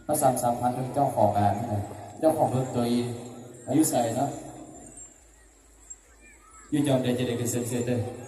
Pab xam xam phaj rua coj khoom, coj khoom rua tus yug xais na. Yug cov npe cia li kws xem xem teg.